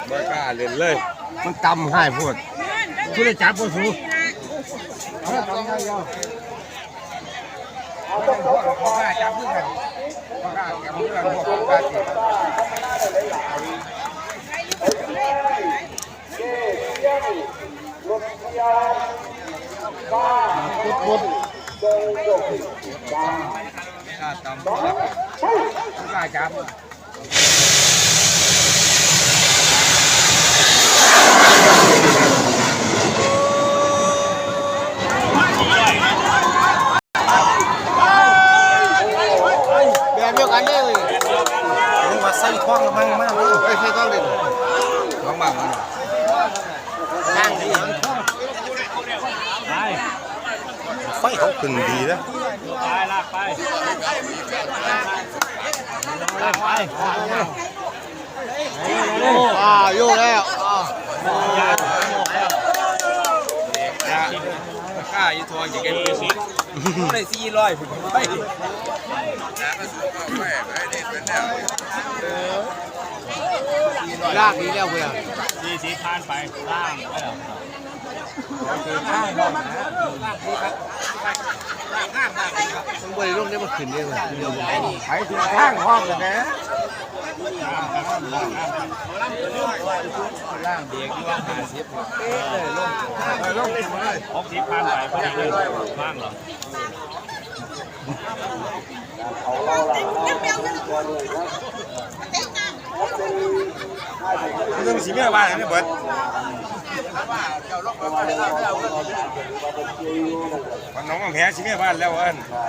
ບໍ່ກ້າຫຼິ້ນເລີຍ ມັນຕ່ຳຮ້າຍໂພດ. ຜູ້ໃດຈັບບໍ່ສູ? ແບບດຽວກັນເດ້ເວີຍ. ເອີ ວ່າໃສ່ທ້ອງລະມັງມາເວີຍ. ເອີ ໃສ່ທ້ອງເດ້ ທ້ອງມາ. ໄຟເຂົາຂຶ້ນດີເດ້. ອ່າ ຢູ່ແລ້ວ ອ່າ ລາຄາຢູ່ທົ່ວຊິເກັບ ໄດ້ສີ່ຮ້ອຍພຸ້ນໄປ. ລາກອີກແລ້ວເພື່ອນ ສີ່ສິບ ຜ່ານໄປ ລ່າງໄປແລ້ວ. ມັນບໍ່ໄດ້ລົງໄດ້ມາຂຶ້ນເດ້ເວີຍ. ໄປຖືກທາງພ້ອມກັນແດ່ ລ່າງເບຣກຢູ່ວ່າຫ້າສິບ ເອີ ລົງ ເອີ ລົງ ຫົກສິບ ຜ່ານໄປພໍດີເລີຍ ວາງແລ້ວ. ມັນຕ້ອງຊິເມືອບ້ານໃຫ້ມັນເບິດ ມັນນ້ອງແພຊິເມືອບ້ານແລ້ວເອີ້ນ.